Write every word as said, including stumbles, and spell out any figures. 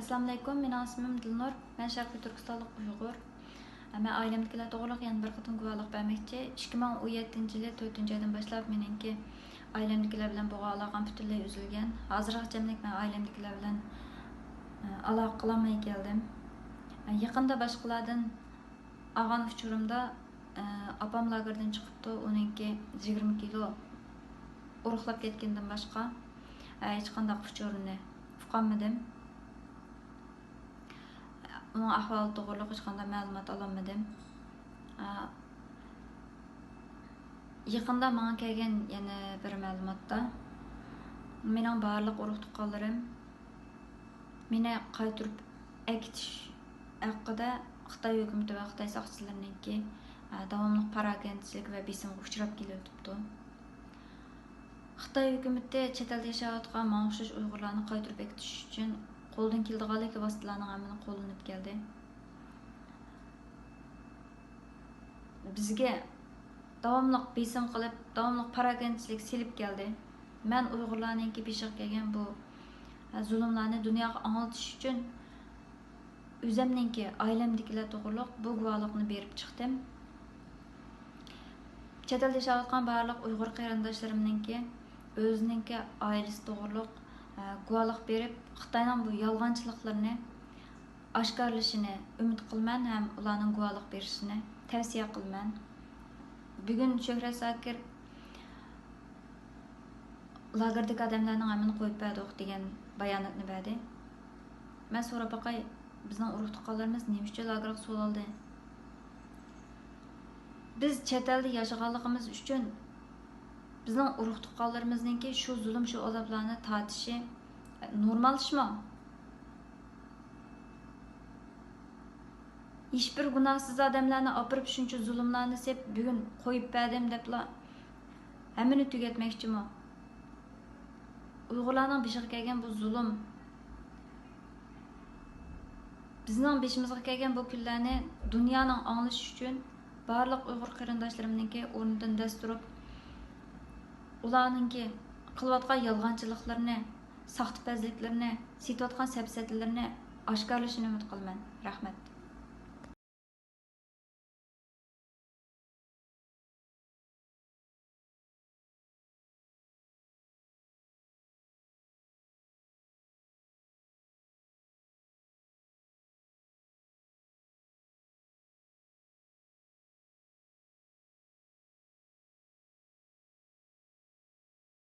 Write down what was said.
ئەسسالامۇئەلەيكۇم، مېنىڭ ئىسمىم دىلنۇر. مەن شەرقىي تۈركىستانلىق ئۇيغۇر. مەن ئائىلەمدىكىلەر توغرۇلۇق يەنە بىر قېتىم گۇۋاھلىق بەرمەكچى. ئىككى مىڭ ئون يەتتىنچى يىلى تۆتىنچى ئايدىن باشلاپ مېنىڭكى ئائىلەمدىكىلەر بىلەن بولغان ئالاقەم پۈتۈنلەي ئۈزۈلگەن. ھازىرغىچە مەن ئائىلەمدىكىلەر بىلەن، ئە، ئالاقە قىلالماي كەلدىم. ئە، يېقىندا باشقىلاردىن ئالغان ئۇچۇرۇمدا، ئە، ئاپام لاگېردىن چىقىپتۇ. ئۇنىڭكى يىگىرمە كىلو ئورۇقلاپ كەتكىنىدىن باشقا، ئە، ھېچقانداق ئۇچۇرىنى ئۇقالمىدىم. ئۇنىڭ ئەھۋالى توغرۇلۇق ھېچقانداق مەلۇمات ئالالمىدىم. ئا، يېقىندا ماڭا كەلگەن يەنە بىر مەلۇماتتا، مېنىڭ بارلىق ئۇرۇق-تۇغقانلىرىم مېنى قايتۇرۇپ ئەكېتىش ھەققىدە خىتاي ھۆكۈمىتى ۋە خىتاي ساقچىلىرىنىڭكى، ئا، داۋاملىق پاراكەندىچىلىك ۋە بېسىمىغا ئۇچراپ كېلىۋېتىپتۇ. خىتاي ھۆكۈمىتى چەت ئەلدە ياشاۋاتقان ماڭا ئوخشاش ئۇيغۇرلارنى قايتۇرۇپ ئەكېتىش ئۈچۈن قولىدىن كېلىدىغانلىكى ۋاسىتىلەرنىڭ ھەممىنى قوللىنىپ كەلدى. بىزگە داۋاملىق بېسىم قىلىپ، داۋاملىق پاراكەندىچىلىك سېلىپ كەلدى. مەن ئۇيغۇرلارنىڭكى بېشىغا كەلگەن بۇ زۇلۇملارنى دۇنياغا ئاڭلىتىش ئۈچۈن ئۆزۈمنىڭكى، ئائىلەمدىكىلەر توغرۇلۇق بۇ گۇۋاھلىقنى بېرىپ چىقتىم. چەت ئەلدە ياشاۋاتقان بارلىق ئۇيغۇر قېرىنداشلىرىمنىڭكى ئۆزىنىڭكى ئائىلىسى توغرۇلۇق، ئە، گۇۋاھلىق بېرىپ، خىتاينىڭ بۇ يالغانچىلىقلىرىنى ئاشكارىلىشىنى ئۈمىد قىلىمەن ھەم ئۇلارنىڭ گۇۋاھلىق بېرىشىنى تەۋسىيە قىلىمەن. بۈگۈن شۆھرەت زاكىر لاگېردىكى ئادەملەرنىڭ ھەممىنى قويۇپ بەردۇق دېگەن باياناتنى بەردى. مەن سوراپ باقاي، بىزنىڭ ئۇرۇق-تۇغقانلىرىمىز نېمە ئۈچۈن لاگېرغا سولىدى؟ بىز چەت ئەلدە ياشىغانلىقىمىز ئۈچۈن بىزنىڭ ئۇرۇق-تۇغقانلىرىمىزنىڭكى شۇ زۇلۇم، شۇ ئازابلارنى تارتىشى نورمال ئىشمۇ؟ ھېچبىر گۇناھسىز ئادەملەرنى ئاپىرىپ، شۇنچە زۇلۇملارنى سېلىپ، بۈگۈن قويۇپ بەردىم دەپلا ھەممىنى تۈگەتمەكچىمۇ؟ ئۇيغۇرلارنىڭ بېشىغا كەلگەن بۇ زۇلۇم، بىزنىڭ بېشىمىزغا كەلگەن بۇ كۈنلەرنى دۇنيانىڭ ئاڭلىشى ئۈچۈن بارلىق ئۇيغۇر قېرىنداشلىرىمنىڭكى ئورنىدىن دەس تۇرۇپ، ئۇلارنىڭكى قىلىۋاتقان يالغانچىلىقلىرىنى، ساختىپەزلىكلىرىنى، سېتىۋاتقان سەپسەتىلىرىنى ئاشكارىلىشىنى ئۈمىد قىلىمەن. رەھمەت.